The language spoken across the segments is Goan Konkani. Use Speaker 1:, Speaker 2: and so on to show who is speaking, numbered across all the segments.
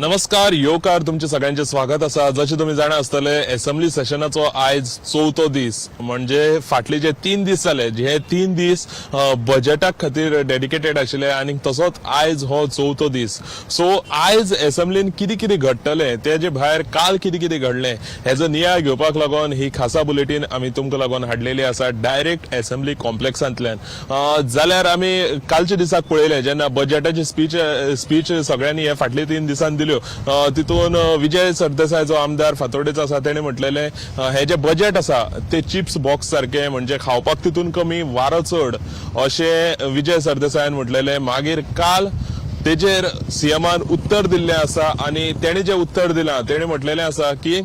Speaker 1: नमस्कार, येवकार, तुमचे सगळ्यांचे स्वागत आसा. जशें तुमी जाणा आसतले, एसेंब्ली सेशनाचो आयज चवथो दीस. म्हणजे फाटले जे 3 दीस जाले, हे 3 दीस बजेटाक खातीर डेडिकेटेड आशिल्ले आनी तसोच आयज हो चवथो दीस. सो आयज एसेंब्लीन कितें कितें घडटलें, तेजे भायर काल कितें कितें घडलें, हेजो नियाळ घेवपाक लागून ही खासा बुलेटीन आमी तुमकां लागून हाडलेली आसा डायरेक्ट एसेंब्ली कॉम्प्लेक्सांतल्यान. जाल्यार आमी कालच्या दिसाक पळयलें, जेन्ना बजेटाची स्पीच स्पीच सगळ्यांनी हे फाटले 3 दिसांनी दिल्यो, तितून विजय सरदेसाय जो आमदार फातोर्डेचो आसा, तेणे म्हटलेलें, हे जे बजेट आसा ते चिप्स बॉक्स सारके, म्हणजे खावपाक तितून कमी, वारो चड, अशें विजय सरदेसायान म्हटलेलें. मागीर काल तेजेर सीएमान उत्तर दिल्लें आसा आनी तेणे जें उत्तर दिलां, तेणे म्हटलेलें आसा की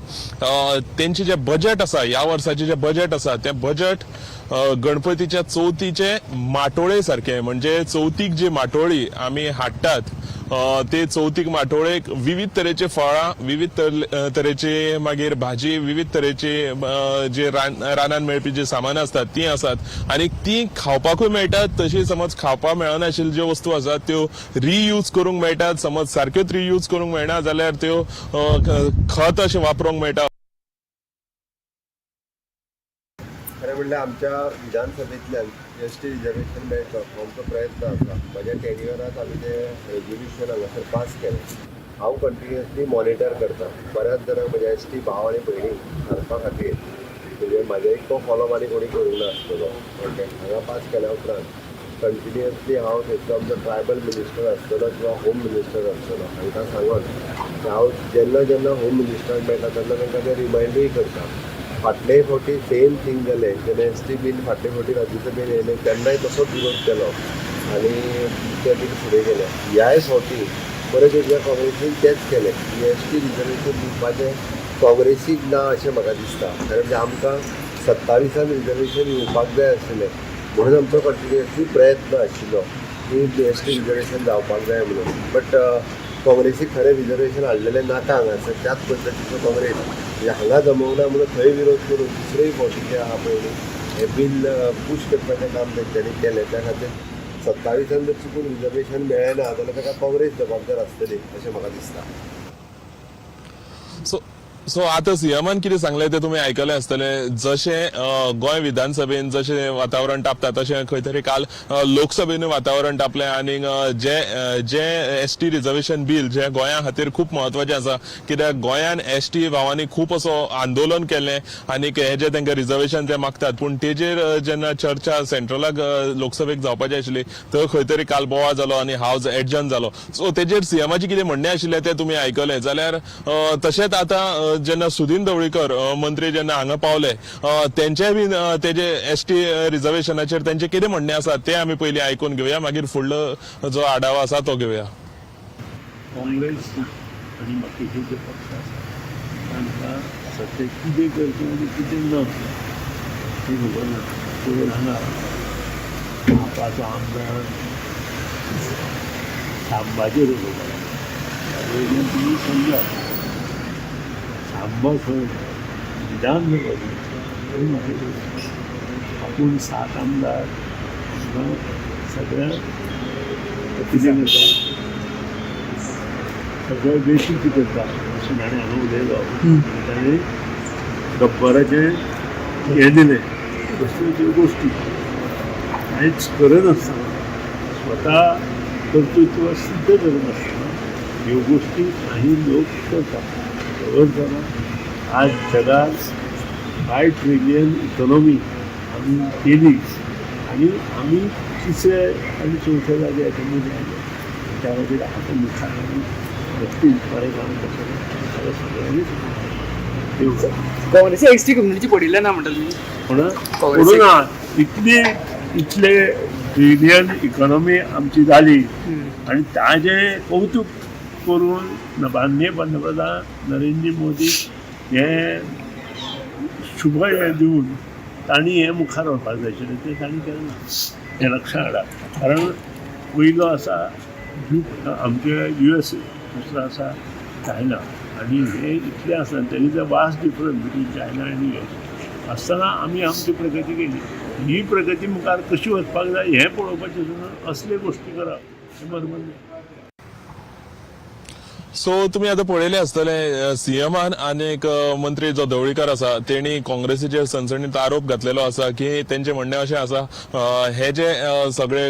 Speaker 1: तेंचें जें बजेट आसा, ह्या वर्साचें जें बजेट आसा, तें बजेट गणपतीच्या चवथीचे माटोळे सारकें. म्हणजे चवथीक जी माटोळी आमी हाडटात, ते चवथीक माटोळेक विविध तरेचे फळां, विविध तरेचे मागीर भाजी, विविध तरेचे जे रानान मेळपी जे सामान आसतात ती आसात आनी ती खावपाकूय मेळटात. तशी समज खावपाक मेळनाशिल्ल्यो ज्यो वस्तू आसात त्यो रियूज करूंक मेळटात. समज सारक्योच रियूज करूंक मेळना जाल्यार त्यो खत अशें वापरूंक मेळटा.
Speaker 2: खरें म्हणल्यार आमच्या विधानसभेंतल्यान एस टी रिजर्वेशन मेळचो हो आमचो प्रयत्न आसा. म्हज्या टेन्युअरात आमी तें रेजोल्युशन हांगासर पास केलें. हांव कंटिन्युअसली मॉनिटर करता. बऱ्याच जाणांक, म्हज्या एस टी भाव आनी भयणींक सांगपा खातीर, म्हणजे म्हाज्या इतको फॉलो आनी कोणी करूंक ना आसतलो. ओके, हांगा पास केल्या उपरांत कंटिन्युअसली हांव थंयसर आमचो ट्रायबल मिनिस्टर आसतलो किंवा होम मिनिस्टर आसतलो, हांकां सांगून हांव जेन्ना जेन्ना होम मिनिस्टराक मेळटा तेन्ना तांकां ते रिमायंडूय करता. फाटले फावटी सेम थींग जालें. जेन्ना एस टी बील फाटले फावटी राज्यसभेन येयलें, तेन्नाय तसोच विरोध केलो आनी तें बील फुडें गेलें. ह्याय फावटी परत एकदां काँग्रेसीन तेंच केलें. एस टी रिजर्वेशन दिवपाचें काँग्रेसीक ना अशें म्हाका दिसता, कारण म्हणजे आमकां 27आन रिजर्वेशन येवपाक जाय आशिल्लें, म्हणून आमचो कंटिन्युअसली प्रयत्न आशिल्लो की एस टी रिजर्वेशन जावपाक जाय म्हणून. बट काँग्रेसीक खरें रिजर्वेशन हाडलेलें नाका हांगासर. त्याच पद्दतीचो काँग्रेस म्हणजे हांगा जमोवंक ना म्हणून थंय विरोध करून दुसरेय फावटी जे आहा पळय न्ही, हें बील पूश करपाचें काम तेंच्यांनी केलें. त्या खातीर 27आन जर चुकून रिजर्वेशन मेळ्ळें ना जाल्यार ताका काँग्रेस जबाबदार आसतली अशें म्हाका दिसता.
Speaker 1: सो सो आतां सीएमान कितें सांगलें तें तुमी आयकलें आसतलें. जशें गोंय विधानसभेन जशें वातावरण तापता, तशें खंय तरी काल लोकसभेनूय वातावरण तापलें आनी जे जे एस टी रिजर्वेशन बील जें गोंया खातीर खूब म्हत्वाचें आसा, कित्याक गोंयान एस टी भावांनी खूब असो आंदोलन केलें आनी हे जे तांकां रिजर्वेशन ते मागतात. पूण तेजेर जेन्ना चर्चा सेंट्रलाक लोकसभेक जावपाची आशिल्ली, थंय खंय तरी काल बोवाळ जालो आनी हावज एडजर्न जालो. सो तेजेर सीएमाचें कितें म्हणणें आशिल्लें तें तुमी आयकलें. जाल्यार तशेंच आतां जेन्ना सुदीन ढवळीकर मंत्री जेन्ना हांगा पावले, तेंचेय बीन तेजे एस टी रिजर्वेशनाचेर तेंचें कितें म्हणणें आसा तें आमी पयलीं आयकून घेवया, मागीर फुडलो जो आढावा आसा तो घेवया.
Speaker 3: काँग्रेस आनी बाकीचे जे पक्ष आसा, तांकां सत्य कितें करचें आनी कितें ना तें खबर ना. पयर हांगा आपाचो आमदार सांबाचेर उलोवपाक लागलो. वयल्यान तुमी समजा, सांबा खंय विधानसभा न्ही. मागीर आपूण सात आमदार हांगा सगळ्या कितें करता, सगळे बेशुद्ध करता अशें ताणें हांगा उलयलो आनी ताणें गब्बराचें हें दिलें. असल्यो त्यो गोश्टी कांयच करनासतना, स्वता कर्तृत्व सिद्ध करनासतना ह्यो गोश्टी काही लोक करतात. खबर जाणा, आज जगात 5 ट्रिलियन इकॉनॉमी आमी केली आनी आमी तिसरे आनी चवथ्या जाग्यार मदीं आयले. त्या खातीर आतां मुखार आमी नक्कीच बरें काम करतले. ताका सगळ्यांनीच येवपाक.
Speaker 4: काँग्रेसी एस टी कम्युनिटी पडिल्लें ना म्हणटा तुमी?
Speaker 3: म्हणून
Speaker 4: काँग्रेसीक-
Speaker 3: म्हणून ना, इतले ट्रिलियन इकॉनॉमी आमची जाली आनी ताजें कौतूक करून माननीय पंतप्रधान नरेंद्र मोदी हे शुभ हें दिवन तांणी हें मुखार व्हरपाक जाय आशिल्लें, तें तांणी केलें ना हें लक्षात हाडा. कारण पयलो आसा you आमचे यू एस, दुसरो आसा चायना आनी हे इतलें आसा. There is a vast difference between China आनी यू एस आसतना आमी आमची प्रगती केली. ही प्रगती मुखार कशी वचपाक जाय हें पळोवपाचें सोडून असल्यो गोश्टी करप हें बरोबर न्ही.
Speaker 1: सो तुमी आतां पळयलें आसतलें सीएमान आनी एक मंत्री जो धवळीकर आसा तेणी काँग्रेसीचेर सणसणीत आरोप घातलेलो आसा की तेंचें म्हणणें अशें आसा, हे जे सगळे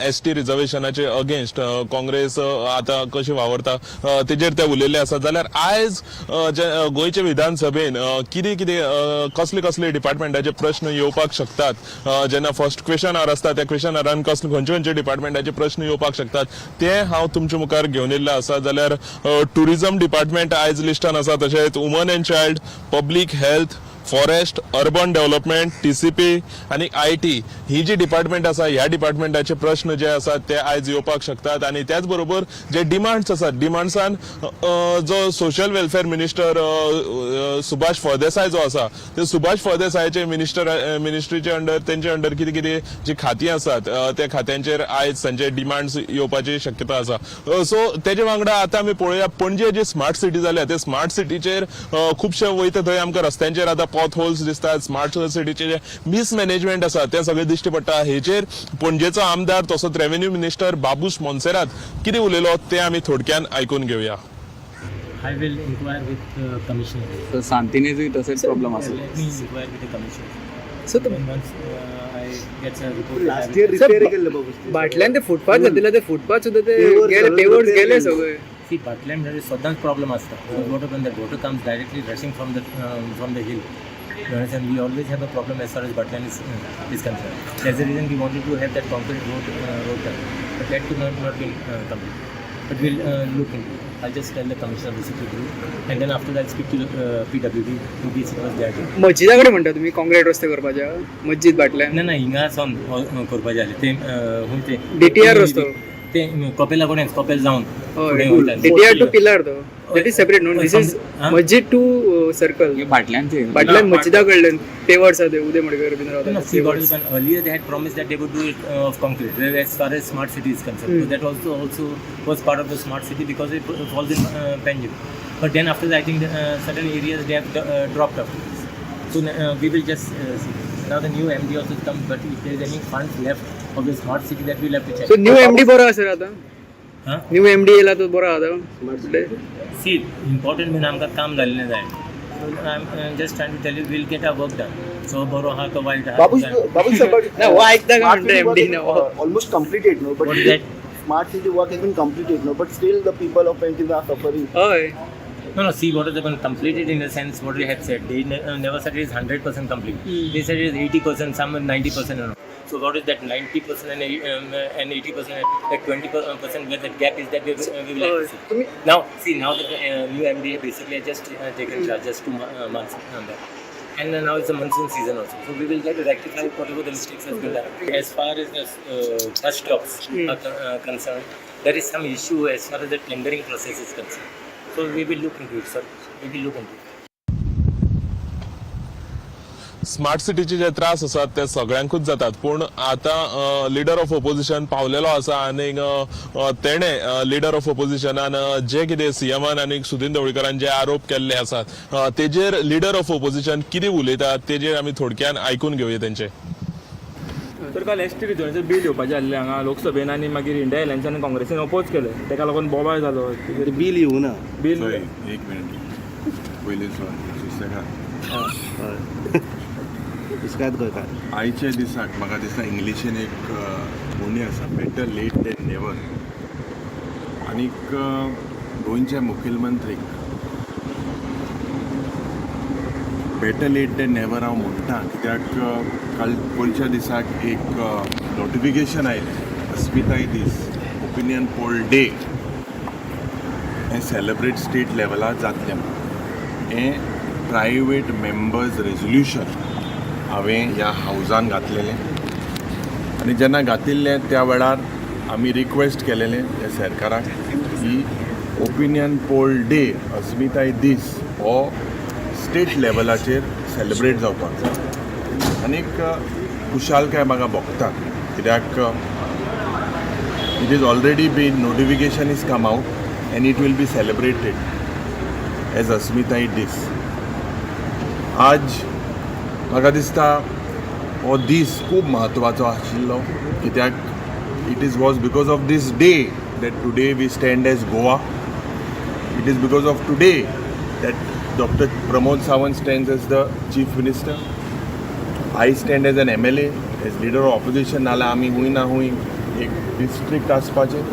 Speaker 1: एसटी रिजर्वेशनाचे अगेन्स्ट काँग्रेस आतां कशी वावरता तेजेर ते उलयल्ले आसा. जाल्यार आयज जे गोंयचे विधानसभेन कितें कितें कसले कसले डिपार्टमेंटाचे प्रश्न येवपाक शकतात, जेन्ना फर्स्ट क्वेश्चन our आसता त्या क्वेश्चन आवरान कसले खंयचे खंयचे डिपार्टमेंटाचे प्रश्न येवपाक शकतात ते हांव तुमच्या मुखार घेवन येयल्लो आसा. जाल्यार टुरिझम डिपार्टमेंट आयज लिस्टान आसा, तशेंच woman and child, public health, forest, urban development, TCP आनी IT ही जी डिपार्टमेंट आसा ह्या डिपार्टमेंटाचे प्रश्न जे आसात ते आयज येवपाक शकतात. आनी त्याच बरोबर जे डिमांड्स आसात डिमांड्सान जो social welfare minister Subhash Phaldesai जो आसा ते सुभाष फळदेसायाचे मिनिस्ट्रीचे अंडर तेंचे अंडर कितें कितें जी खातीं आसात त्या खात्यांचेर आयज तांचे डिमांड्स येवपाची शक्यता आसा. सो तेजे वांगडा आतां आमी पळोवया पणजे जी स्मार्ट सिटी जाल्या ते स्मार्ट सिटीचेर खुबशे वयता थंय आमकां रस्त्यांचेर आतां पॉट होल्स दिसतात. स्मार्ट सिटीचे जे मिसमॅनेजमेंट आसा तें सगळें दिश्टी पडटा. हेचेर पणजेचो आमदार तसोच रेव्हेन्यू मिनिस्टर बाबूश मोन्सेरात कितें उलयलो तें आमी थोडक्यान आयकून घेवया.
Speaker 5: I will inquire with the commissioner.
Speaker 4: तर सांतिनेजूय तसेच प्रॉब्लेम आसा.
Speaker 5: Let me inquire with the commissioner.
Speaker 4: So the-
Speaker 5: And once I get a report.
Speaker 6: Last year repair केल्ले बाबू.
Speaker 4: बाटल्यान ते फुटपाथ घातिल्ले ते फुटपाथ सुद्दां ते
Speaker 6: Pavers
Speaker 4: गेले
Speaker 6: सगळे
Speaker 4: पेवर्स
Speaker 6: repair
Speaker 4: गेले
Speaker 6: केले.
Speaker 4: सगळे.
Speaker 5: See, Batlam there is सदांच प्रॉब्लेम आसता. Because what happens, that water comes directly rushing from the hill. You understand? We always have a problem as far as Batlam is concerned. That's the reason we wanted to have that concrete road done, but that could not be complete. But we'll look into it. I'll just tell the commissioner of the city to do, and then after that speak to the PWD in case it was their job.
Speaker 4: मस्जिदा कडेन म्हणटा तुमी कॉन्क्रीट रस्ते करपाचे मस्जिद बाटल्यान?
Speaker 5: ना ना, हिंगा सावन करपाचें जालें तें खूंय तें
Speaker 4: DTR रस्तो.
Speaker 5: तें कपेला कडेन कपेल जावन
Speaker 4: हय,
Speaker 5: फुडें वयता.
Speaker 4: डीटीआर टू पिलार तो that is separate न्हू? This is
Speaker 5: हा?
Speaker 4: मस्जिद टू सर्कल. बाटल्यान मस्जिदा कडल्यान पेवर्स आसा ते उदय मडकय बीन
Speaker 5: No, no,
Speaker 4: रावता.
Speaker 5: See, what is one, earlier they had promised that they would do it of concrete, as far as smart city is concerned. So that also was part of the smart city because it falls in Panjim. But then after that, I think certain areas they have dropped after this. So we will just see. Now the new MD also has come, but if there is any funds left of the smart city, that we'll have to check.
Speaker 4: So new MD बरो आसा रे आतां?
Speaker 5: Huh?
Speaker 4: New MD येयला तो बरो आतां?
Speaker 5: See, important mean आमकां काम जाल्लें जाय. So I'm just trying to tell you, we'll get our work done. So बरो आहा तो वायट आहा.
Speaker 6: बाबूश बाबूश but
Speaker 4: ना, हो ऐकता का म्हणटा MD ना, हो.
Speaker 6: Almost completed no, but
Speaker 5: What is that?
Speaker 6: Smart city work has been completed no, but still the people of Panjim are suffering.
Speaker 4: हय.
Speaker 5: No, no, see, what has been completed in the sense what we have said. They never said it is 100% complete. They said it is 80%, some 90% and all. So what is that 90% and 80%, that 20% where that gap is, that we will have to see. Now, see, now the new MD basically has just taken charge just 2 months back. And then now it's the monsoon season also. So we will get to rectify whatever the mistakes has been done. As far as the bus stops are concerned, there is some issue as far as the tendering process is concerned. So we will look into it, sir. We will look into it.
Speaker 1: Smart सिटीचे जे त्रास आसात ते सगळ्यांकूच जातात, पूण आतां लिडर ऑफ ओपोजिशन पावलेलो आसा आनी तेणे लिडर ऑफ ओपोजिशनान जे कितें सीएमान आनी सुदीन ढवळीकरान जे आरोप केल्ले आसात तेजेर लिडर ऑफ ओपोजिशन कितें उलयता तेजेर आमी थोडक्यान आयकून घेवया तेंचे.
Speaker 7: तर काल एस टी रिजर्वेशन बील येवपाचें आसलें हांगा लोकसभेन आनी मागीर इंडिया एलायन्सान आनी काँग्रेसीन अपोज केलें, तेका लागून बोवाळ जालो.
Speaker 6: बिल येवना.
Speaker 7: बील
Speaker 8: चोय, एक मिनिट, पयलीं सुसेगाद.
Speaker 6: सुसेगाद गोंयकार.
Speaker 8: आयच्या दिसाक म्हाका दिसता इंग्लिशीन एक म्हणी आसा, बेटर लेट दॅन नेवर. आनीक गोंयच्या मुखेलमंत्रीक बेटर लेट दॅन नेवर हांव म्हणटा, कित्याक काल पयच्या दिसाक एक नोटिफिकेशन आयलें, अस्मिताय दीस, ओपिनियन पोल डे हें सेलेब्रेट स्टेट लेवलार जातलें म्हणून. हें प्रायवेट मेंबर्स रेजोल्युशन हांवें ह्या हावजान घातलेलें आनी जेन्ना घातिल्लें त्या वेळार आमी रिक्वेस्ट केलेलें त्या सरकाराक की ओपिनियन पोल डे, अस्मिताय दीस हो स्टेट लेवलाचेर सेलेब्रेट जावपाक जाय. आनीक खुशालकाय म्हाका भोगता कित्याक it is already been notification is come out and it will be celebrated as अस्मिताय दीस. आज म्हाका दिसता हो दीस खूब म्हत्वाचो आशिल्लो, कित्याक it is was because of this day that today we stand as Goa. It is because of today that Doctor Pramod Sawant stands as the chief minister. I stand as an MLA, as leader of opposition. नाल्यार आमी हूंय ना हूंय एक डिस्ट्रिक्ट आसपाचें.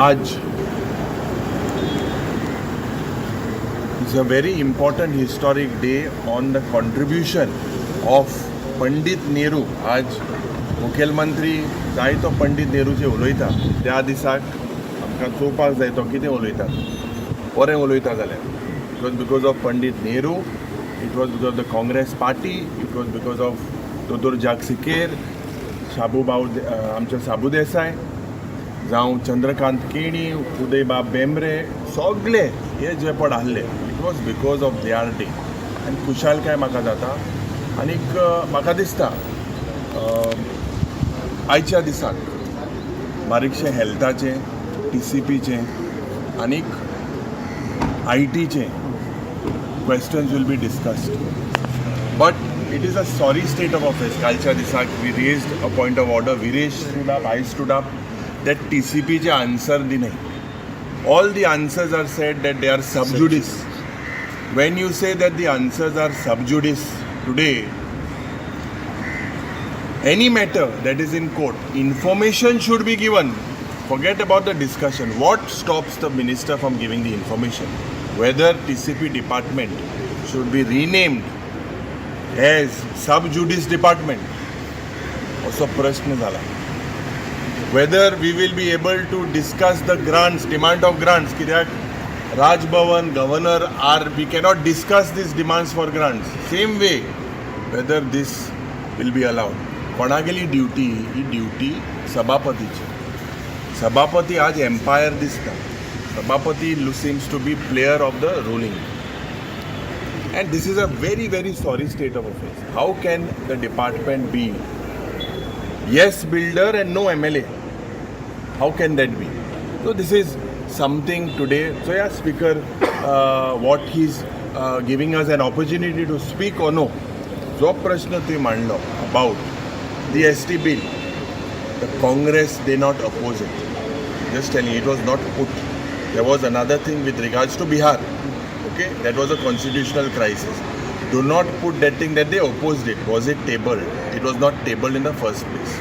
Speaker 8: आज it's a very important historic day on the contribution of Pandit Nehru. आज मुखेलमंत्री जायतो पंडीत नेहरूचे उलयता. त्या दिसाक आमकां चोवपाक जाय तो कितें उलयता. बरें उलयता जाल्यार it was because of Pandit Nehru, it was because of the Congress party, it was because of दोतोर जाक सिकेर, शाबू भाऊ, आमचे साबू देसाय, जावं चंद्रकांत केणी, उदयबाब बेंब्रे, सगळे हे जे पण आहले, it was because of their day. आनी खुशालकाय म्हाका जाता आनीक म्हाका दिसता आयच्या दिसाक बारीकशें हेल्थाचें, टीसीपीचें आनीक आयटीचें questions will be discussed. But it is a sorry state of affairs. कालच्या दिसाक we raised a point of order. Viresh stood up, I stood up, that TCP चे answer दिनाय. All the answers are said that they are sub judice. When you say that the answers are sub judice today, any matter that is in court, information should be given. Forget about the discussion. What stops the minister from giving the information? Whether TCP department should be renamed as sub judice department, असो प्रश्न जाला. Whether we will be able to discuss the grants, demand of grants, कित्याक Raj Bhavan, governor are, we cannot discuss these demands for grants. Same way, whether this will be allowed. कोणागेली duty? ही ड्युटी सभापतीची. सभापती आज एम्पायर दिसता. सभापती seems to be player of the ruling, and this is a very, very sorry state of affairs. How can the department be yes builder and no MLA? How can that be? So this is something today. So yeah, speaker, what he's giving us an opportunity to speak or no. जो प्रश्न तुवें मांडलो about the ST bill, the Congress did not oppose it. Just telling, it was not put. There was another thing with regards to Bihar. Okay, that was a constitutional crisis. Do not put that thing that they opposed it. Was it tabled? It was not tabled in the first place.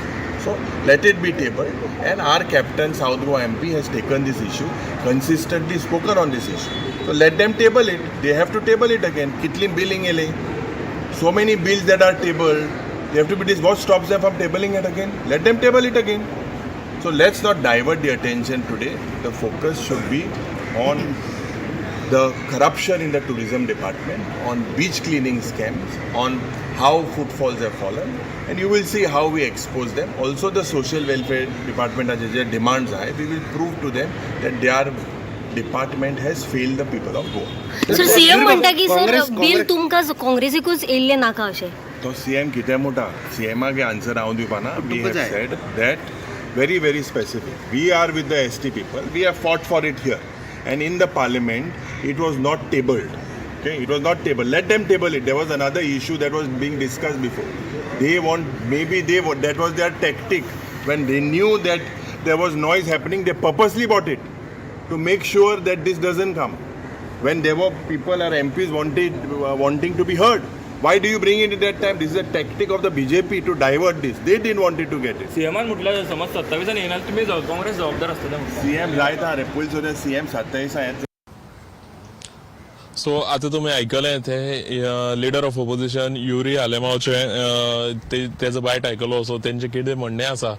Speaker 8: So let it be tabled. And our captain, South Goa MP, has taken this issue, consistently spoken on this issue. So let them table it. They have to table it again. कितली billing येले? So many bills that are tabled, they have to be this. What stops them from tabling it again? Let them table it again. So let's not divert the attention today. The focus should be on the corruption in the tourism department, on beach cleaning scams, on how footfalls have fallen, and you will see how we expose them. Also, the social welfare department has J demands are, we will prove to them that their department has failed the people of Goa.
Speaker 9: Sir, CM म्हणटा की सर, बील तुमकां काँग्रेसीकूच येयल्लें नाका अशें.
Speaker 8: तो सीएम कितें म्हणटा, सीएमाक आन्सर हांव दिवपाना. We have said that very, very specific. We are with the ST people. We have fought for it here and in the parliament. It was not tabled. Okay, it was not tabled. Let them table it. There was another issue that was being discussed before. They want, maybe they want, that was their tactic. When they knew that there was noise happening, they purposely bought it to make sure that this doesn't come. When there were people or MPs wanting to be heard, why do you bring it at that time? This is a tactic of the BJP to divert this. They didn't want it to get it.
Speaker 7: सीएमान म्हटल्यार समज 27 येयना, तुमी काँग्रेस जबाबदार आसतले म्हणटा.
Speaker 8: सीएम जायता रे पयलीं सुद्दां सीएम 27 येतले.
Speaker 1: सो आतां तुमी आयकलें ते लिडर ऑफ ओपोजिशन युरी आलेमावचे ते तेजो बायट आयकलो. सो तेंचें कितें म्हणणें आसा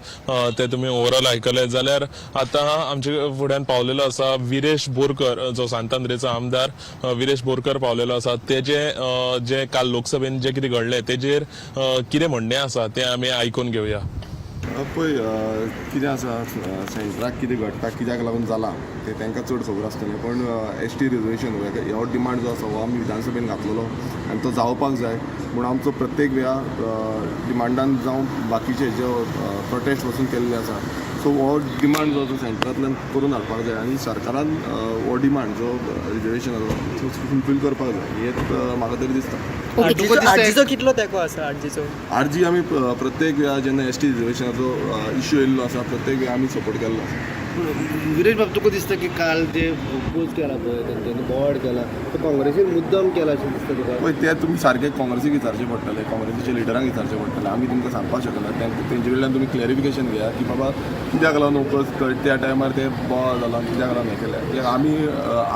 Speaker 1: तें तुमी ओवरऑल आयकलें. जाल्यार आतां आमचे फुड्यान पावलेलो आसा विरेश बोरकर, जो सांतांद्रेचो आमदार विरेश बोरकर पावलेलो आसा. तेजे जे काल लोकसभेन जे कितें घडलें तेजेर कितें म्हणणें आसा तें आमी आयकून घेवया.
Speaker 10: पळय, कितें आसा, सेंट्राक कितें घडटा, कित्याक लागून जालां तें तांकां चड खबर आसतलें. पण एसटी रिजर्वेशन हो डिमांड जो आसा हो आमी विधानसभेन घातलेलो आनी तो जावपाक जाय म्हूण आमचो प्रत्येक वेळा डिमांडान जावं बाकीचे जे प्रोटेस्ट पसून केल्ले आसा. सो हो डिमांड जो आसा सेंट्रांतल्यान करून हाडपाक जाय आनी सरकारान हो डिमांड जो रिजर्वेशनाचो तो फुलफील करपाक जाय, हें म्हाका तरी दिसता.
Speaker 4: आरजीचो कितलो तेंको आसा आरजीचो?
Speaker 10: आरजी आमी प्रत्येक वेळा जेन्ना एसटी रिजर्वेशनाचो इश्यू येयल्लो आसा, प्रत्येक वेळा आमी सपोर्ट केल्लो आसा.
Speaker 6: विरेश बाब, तुका दिसता की काल जे अपोज केला पळय तेंच्यांनी, बोवाळ केला, तो काँग्रेसीन मुद्दम केला अशें दिसता तुका?
Speaker 10: पळय, ते तुमी सारके काँग्रेसीक विचारचें पडटलें, काँग्रेसीच्या लिडरांक विचारचें पडटलें. आमी तुमकां सांगपाक शकना. तेंचे कडल्यान तुमी क्लॅरिफिकेशन घेया की बाबा कित्याक लागून अपोज, त्या टायमार ते बोवाळ जाला, कित्याक लागून हें केलें. कित्याक आमी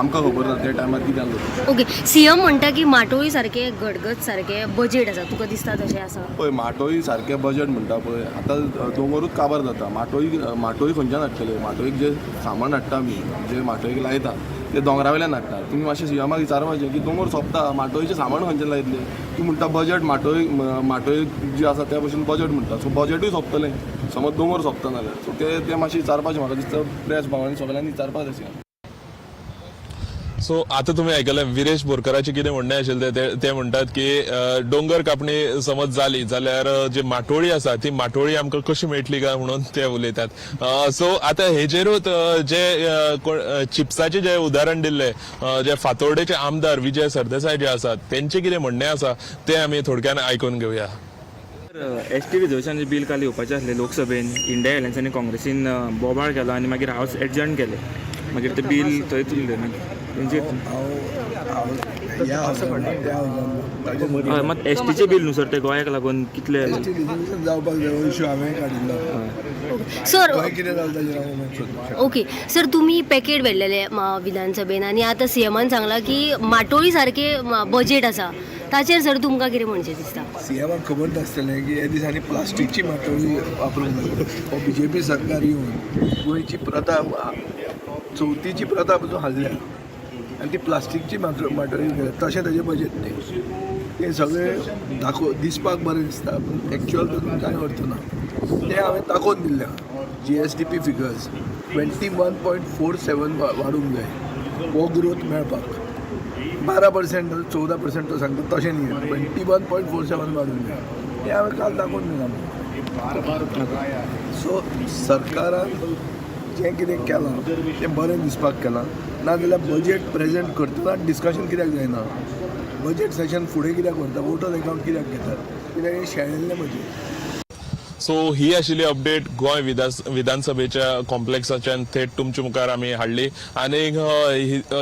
Speaker 10: आमकां खबर ना त्या टायमार कितें जालें.
Speaker 9: ओके, सीएम म्हणटा की माटोळी सारकें गडगज सारकें बजेट आसा. तुका दिसता तशें आसा?
Speaker 10: पळय, माटोळी सारकें बजेट म्हणटा पळय, आतां दोंगरूच काबार जाता. माटोळी माटोळी खंयच्यान हाडटले? माटोळीक जे सामान हाडटा आमी, जे माटोळीक लायता, ते दोंगरा वयल्यान हाडटा. तुमी मातशें सीएमाक विचारपाचें की दोंगर सोंपता, माटोळीचें सामान खंयच्यान लायतले? तूं म्हणटा बजेट, माटोळी माटोळी जी आसा त्या भशेन बजेट म्हणटा. सो बजेटूय सोंपतलें समज दोंगर सोंपता जाल्यार. सो ते ते मातशें विचारपाचें, म्हाका दिसता प्रेस भावांनी सगळ्यांनी विचारपाक जाय सीएम.
Speaker 1: सो आता तुम्ही आयकलें विरेश बोरकराचें कितें म्हणणें आशिल्लें. ते ते म्हणटात की दोंगर कापणी समज जाली जाल्यार जी माटोळी आसा ती माटोळी आमकां कशी मेळटली काय म्हणून ते उलयतात. सो आतां हेजेरूच जे कोण चिप्साचें जे उदाहरण दिल्लें, जे फातोर्डेचे आमदार विजय सरदेसाय जे आसात, तेंचें कितें म्हणणें आसा तें आमी थोडक्यान आयकून घेवया.
Speaker 7: एस टी रिजर्वेशनाचें बील काल येवपाचें आसलें लोकसभेन. इंडिया एलायन्स आनी काँग्रेसीन बोबाळ केलो आनी मागीर हावस एडजर्न केलें. मागीर तें बील थंयच उरलें. मागीर तेंचे
Speaker 11: ह्या हावसान ना, त्या हावसान ना. ताजे मदीं.
Speaker 7: हय, मात एस टीचें बील न्हू सर, तें गोंयाक लागून कितलें?
Speaker 11: एस टी रिजर्वेशन जावपाक जाय हो इशू हांवें काडिल्लो.
Speaker 9: सर.
Speaker 11: गोंय कितें जालें ताजेर हांव मातशें सोदूंक शकता.
Speaker 9: ओके सर, तुम्ही पॅकेट व्हेल्लेले विधानसभेन आनी आतां सीएमान सांगलां की माटोळी सारकें बजेट आसा. ताचेर सर तुमकां कितें म्हणचें दिसता?
Speaker 11: सीएमाक खबर नासतलें की ह्या दिसांनी प्लास्टिकची माटोळी वापरूंक लागली. हो बीजेपी सरकार येवन गोंयची प्रथा, चवथीची प्रथा पसून हाडल्या आनी ती प्लास्टिकची माटोळी केल्या. तशें ताजें बजेट न्ही. तें सगळें दाखोव दिसपाक बरें दिसता, पूण एक्चुअल तातूंत कांय अर्थ ना. तें हांवें दाखोवन दिल्लें आहा. जीएसडीपी फिगर्स 21.47 वाडूंक जाय हो ग्रोथ मेळपाक. 12%, 14% तो सांगता तशें न्ही, 21.47 वाडूंक जाय. तें हांवें काल दाखोवन दिलां. सो सरकारान जें कितें केलां तें बरें दिसपाक केलां. नाजाल्यार बजेट प्रेजेंट करतना डिस्कशन कित्याक जायना? बजेट सेशन फुडें कित्याक व्हरता? वोटर एकावंट कित्याक घेतात? कित्याक हें शेणिल्लें बजेट.
Speaker 1: सो ही आशिल्ली अपडेट गोंय विधानसभेच्या कॉम्प्लेक्साच्यान थेट तुमच्या मुखार आमी हाडली. आनी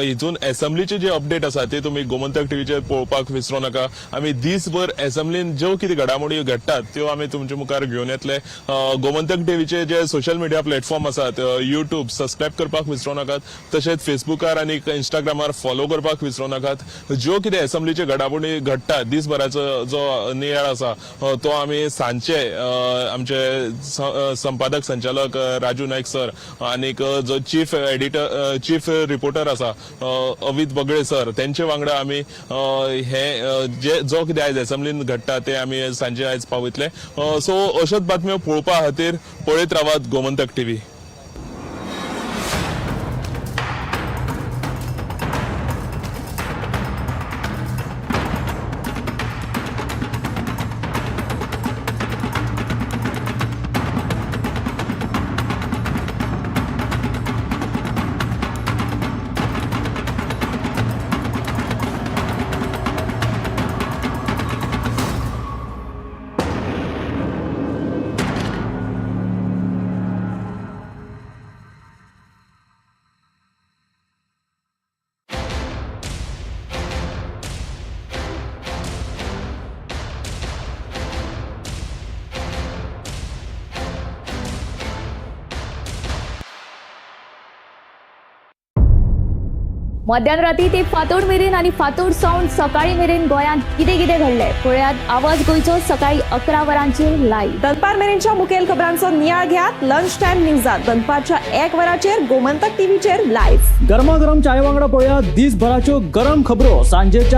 Speaker 1: हितून एसेंब्लीची जी अपडेट आसा ती तुमी गोमंतक टीव्हीचेर पळोवपाक विसरूं नाका. आमी दीसभर एसेंब्लीन ज्यो कितें घडामोडी घडटात त्यो आमी तुमच्या मुखार घेवन येतले. गोमंतक टीव्हीचे जे सोशल मिडिया प्लॅटफॉर्म आसात, युट्यूब सबस्क्रायब करपाक विसरूं नाकात, तशेंच फेसबुकार आनी इंस्टाग्रामार फॉलो करपाक विसरूं नाकात. ज्यो कितें एसेंब्लीचे घडामोडी घडटात, दीसभराचो जो नियाळ आसा तो आमी सांजचे आमचे संपादक संचालक राजू नायक सर आनीक जो चीफ एडिटर, चीफ रिपोर्टर आसा अमित बगळे सर, तेंचे वांगडा आमी हे जे जो कितें आयज एसेंब्लीन घडटा ते आमी सांजे आयज पावयतले. सो अश्योच बातम्यो पळोवपा खातीर पळयत रावात गोमंतक टीव्ही.
Speaker 12: मध्यान राती ते फांतोड मेरेन आनी फांतोड सावन सकाळी मेरेन गोंयांत कितें कितें घडलें पळयात आवाज गोंयचो सकाळी 11 वरांचेर लायव्ह.
Speaker 13: दनपार मेरेनच्या मुखेल खबरांचो नियाळ घेयात लंच टायम न्यूजात दनपारच्या 1 वराचेर गोमंतक टीव्हीचेर लायव्ह.
Speaker 14: गरमागरम चाय वांगडा पळया दिसभराच्यो गरम खबरो सांजेच्या.